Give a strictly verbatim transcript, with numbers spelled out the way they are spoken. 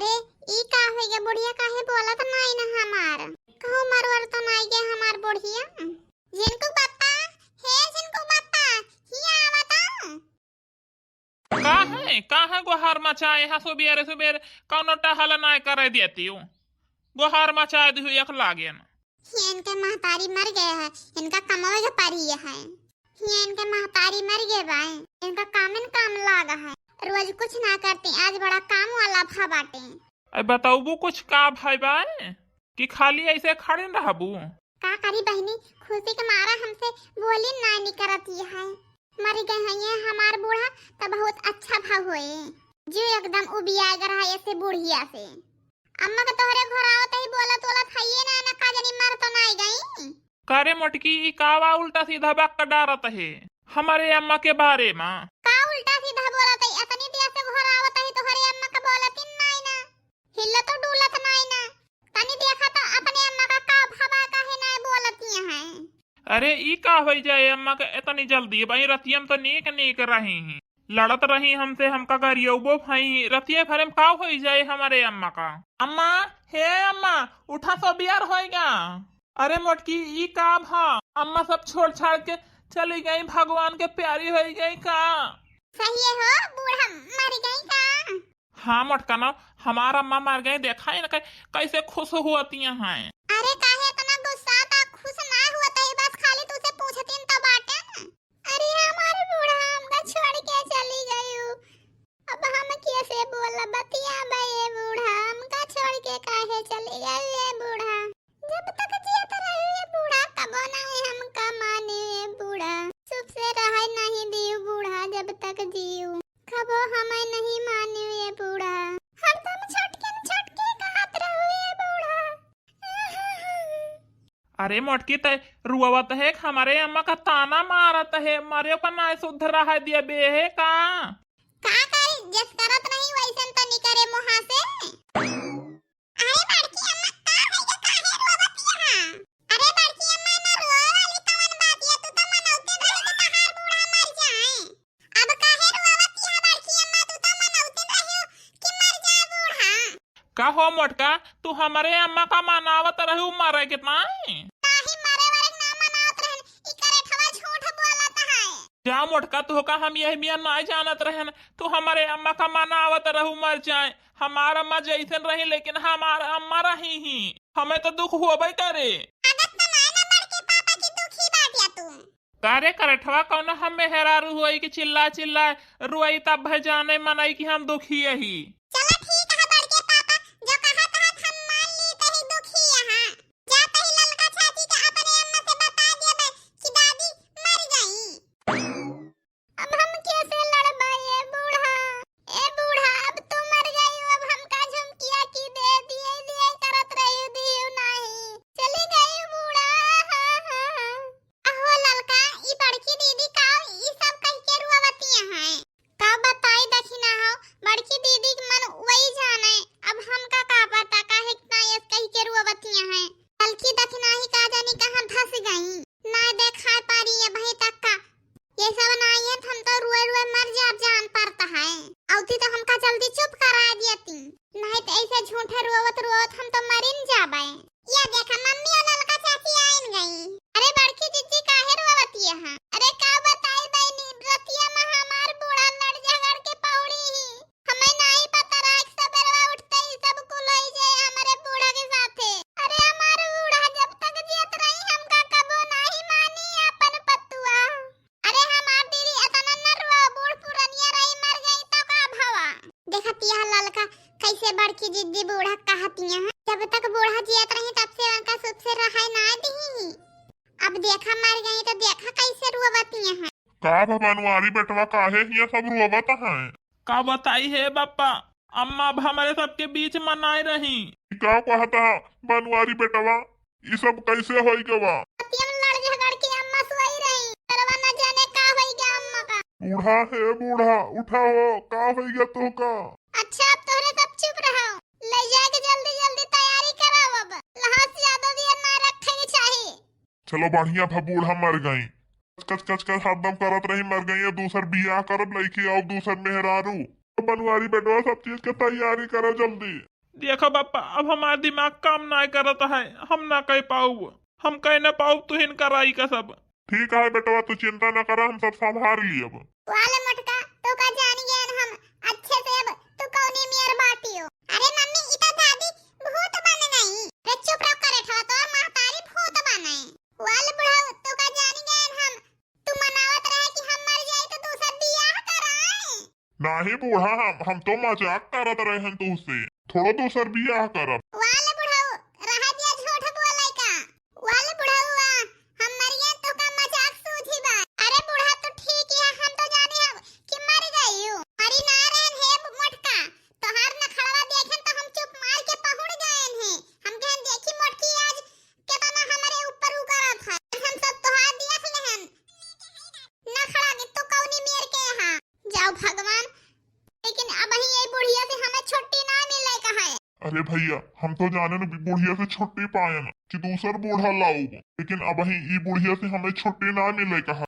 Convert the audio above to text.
ए, ई का होइ गे बुढ़िया, काहे बोलत नाई ना हमार? कहूँ मरवर तो नाई गे हमार बुढ़िया? झिनकू बप्पा, हे झिनकू बप्पा, हियाँ आवा तो। का है, का है गोहार मचाए हा सुबेरे सुबेरे? कौनो टहल नाई करे देती हूँ। गोहार मचाए दिहु एक लागेन। ये इनके महतारी मर गए है, इनका कमावे के परी है। ये इनके महतारी मर गए बाए, इनका कामेन काम लाग है। रोज कुछ ना करती, आज बड़ा काम वाला भा बाटे। अब बताउबू कुछ का भाई बाए कि खाली ऐसे खड़े रहबू? का करी बहिनी, खुशी के मारा हमसे बोली ना निकरती है। मर गए हैं ये हमार बूढ़ा, तो बहुत अच्छा भा होए। जो एकदम उबिया गए रहा ऐसे बुढ़िया से। अम्मा के तोहरे घर आवत ही बोलत वोलत हइये ना, ना का जानी मर तो नाई गई। का रे मोटकी, ई का वा उल्टा सीधा बक डारत है हमारे अम्मा के बारे मा? का उल्टा सीधा बोलत है? अतनी देर से घर आवत ही तोहरे अम्मा के बोलत ही नाई ना, हिलत तो डुलत नाई ना। तनी देखा तो अपने अम्मा का का भवा काहे नाई बोलती हैं। अरे ई का होई जाए अम्मा के इतनी जल्दी? भाई रतियम तो नीक नीक रही हैं, लड़त रही हमसे, हमका गरियउबो भई। रतिये भरे में का होई जाए हमारे अम्मा का? अम्मा, हे अम्मा, उठा, सोबियर होइगा। अरे मोटकी, ई का भा? अम्मा सब छोड़ छाड़ के चली गई, भगवान के प्यारी होई गई का? सही है हो, बूढ़ा मर गई का? हाँ मोटका ना, हमार अम्मा मर गई, देखा है ना कै-, कैसे खुश होती हैं। अरे काहे इतना गुस्सा था, खुश ना हुआ था, बस खाली तुझसे पूछतीन तो बाटे ना। अरे हमार बूढ़ा हमका छोड़ के चली गयू, अब हम कैसे बोला बतिया बे बूढ़ा, हमका छोड़ के काहे चली गयू ए बूढ़ा? जब तक जियत रहू ए बूढ़ा, कबो नहीं हमका माने ए बूढ़ा, चुप से रहे नहीं दियू बूढ़ा, जब तक जियू कबो हमें नहीं माने ए बूढ़ा, हरदम छोटके न छोटके कहत रहू ए बूढ़ा। अरे मोटकी, तै रुआवत है, हमारे अम्मा का ताना मारत है, मरे पर ना शुद्ध रहा दिया बे है का? का करी, जस करत नहीं वैसन तो निकरे मुहा से। अरे बड़की अम्मा, का है ये, काहे रोवत यहाँ? अरे बड़की अम्मा, ना रोवे वाली कवन बात है, तू तो मनौते रही कि तहार बूढ़ा मर जाए। अब काहे रोवत यहाँ बड़की अम्मा, तू तो मनौते रही कि मर जाए बूढ़ा। का हो मोटका, तू हमारे अम्मा का मनावत रहू मरे के ताई? नाही, मरे वरे ना मनावत रहन, ई करेठवा झूठ बोलत है। जा मोटका, तोहका हम यही मियाँ ना जानत रहन, तू हमारे अम्मा का मनावत रहू मर जाए। हमार अम्मा जैसन रही, लेकिन हमार अम्मा रही ही, हमें तो दुख होबे करे। आदत तो नाही ना बड़के पापा की दुखी बाटिया तू। का रे करेठवा, कौनो हम मेहरारू होई कि चिल्ला चिल्ला रोई, तब भई जाने मनई कि हम दुखी यही। चला ठीक है बड़के पापा, जो कहा तहत हम मान ली तही दुखी यहाँ। जा तही ललका चाची के अपने अम्मा से बता दिया बे कि दादी मर गई। अब हम कैसे लड़बा ए बूढ़ा? ए बूढ़ा, अब तू मर गई, अब हमका झुमकिया की दे दिए, दिए करत रही, दियो नाही। चली गई बूढ़ा, हाँ, हाँ, हाँ। अहो ललका, ई बड़की दीदी का ई सब कह के रुआवती हैं? का बताई दखिना हो, बड़की दीदी के मन वही जाने, अब हमका का पता काहे इतना ये कह के रुआवती हैं। ललकी दखिना ही का जानी कहाँ धस गई, ना देखाई पारी अबही तक का। ये सब ना आइए तो हम तो रुए रुए मर जाब जान पड़ता है। औती तो हमका जल्दी चुप करा दियती, नहीं तो ऐसे झूठे रोवत रोवत हम तो मरिन जाबे। या देखा, मम्मी और ललका चाची आइन गई। अरे बड़की जीजी, काहे रोवतिया है? अरे का बताई बहनी, रतिया में हमार बूढ़ा लड़ झगड़ के पौड़ी ही। हमें नहीं पता रहा कि सबेरवा उठते ही सब कुल होई जाए हमारे बूढ़ा के साथे। अरे हमार बूढ़ा जब तक जियत रही, हमका कबो नहीं मानी अपन पतुआ। अरे हमार दीदी, एतना न रोवा, बूढ़ पुरनिया रही, मर गई तो का भवा? देखतिया ललका, कैसे बड़की जिद्दी बूढ़ा कहतिया हैं। जब तक बूढ़ा जियत रही, तब से उनका सुख से रहाई ना दीही। अब देखा मर गई तो देखा कैसे रोवतिया हैं। का भा बनवारी बेटवा, काहे हिया सब रोवत हैं? का बताई हे बापा, अम्मा अब हमरे सबके बीच मनाए रही। ई का कहत हा बनवारी बेटवा, ई सब कैसे होई गवा? पतिया में लड़ झगड़ के अम्मा सोई रही, सरवा न जाने का होई गया अम्मा का। बूढ़ा हे बूढ़ा, उठा हो, का होई गया तोहका? अच्छा, अब तोहरे सब चुप रहो, ले जाए के जल्दी जल्दी तैयारी कराओ, अब लहास ज्यादा देर ना रखे के चाही। चलो बढ़िया भा, बूढ़ा मर गई। कच कच कच हरदम करत रही, मर गई है, दूसर बियाह करब, लइके आओ दूसर मेहरारू। बनवारी बेटवा, सब चीज के तैयारी करो जल्दी। देखो बापा, अब हमार दिमाग काम नाय करत है, हम ना कह पाउब, हम कह ना पाउब तुहिन कराई का सब। ठीक है बेटवा, तू चिंता ना करा, हम सब संभार लियब। वाले मोटका, तू का जानी गए हम अच्छे से, अब तू कौनी मेर बाटी हो। अरे मम्मी, इता दादी भूत बन गई। रे चुप रहो, करे ठवा तोर महतारी भूत बने। वाले बुढ़ऊ, तू का जानी गए हम, तू मनावत रहे कि हम मर जाई तो दूसर बियाह कराए। नाही बूढ़ा, हम, हम तो मजाक करत रहे हैं तुझसे, थोड़ो दूसर बियाह करब। वाले बुढ़ऊ, रहा दिया झूठ बोले का। वाले बुढ़ऊ, हम मरियन तो का मजाक सूझी बा। अरे बूढ़ा, तू ठीक है, हम तो जाने हम कि मर गई हूँ। मरी ना रहन हे मोटका, तोहार नखड़वा देखन तो हम चुप मार के पहुड़ गए हैं। हम कहन देखी मोटकी आज केतना हमरे ऊपर उ करत है। हम सब तोहार देख लेहन। नखड़ा के तू कौनी मेर के यहाँ। जाओ भगवान, लेकिन अब ही ये बुढ़िया से हमें छुट्टी ना मिले का है। अरे भैया, हम तो जाने न बुढ़िया से छुट्टी पाए न कि दूसर बूढ़ा लाऊब, लेकिन अब ही ई बुढ़िया से हमें छुट्टी ना मिले का है।